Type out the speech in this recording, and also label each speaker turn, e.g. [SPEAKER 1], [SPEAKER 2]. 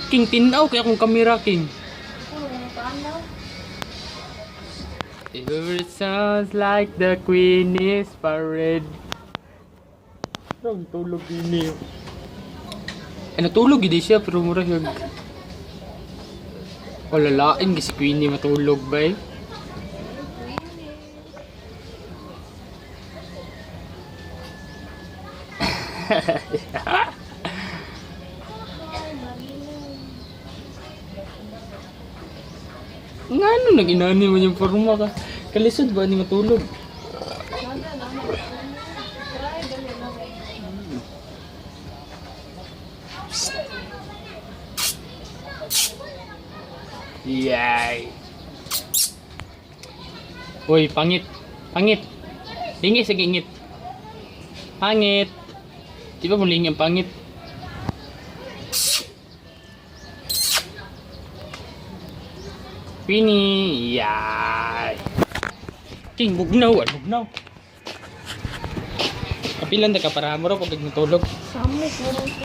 [SPEAKER 1] King, tinaw kaya akong kamera, King. It sounds like the queen is parade. Rong tulog ini. Eh, natulog gid siya pero mura siya. O lalain gi si Queenie matulog ba eh? Nga ano nag-inani man yung forma ka. Kalisod ba ni matulog? Yay! Uy, pangit. Pangit. Lingi sa gingit. Pangit. Di ba muling ang pangit? Queenie. Yay! King, bugnaw. Ah, bugnaw. Kapilan na ka para mo raw pag natulog.
[SPEAKER 2] Samok mo.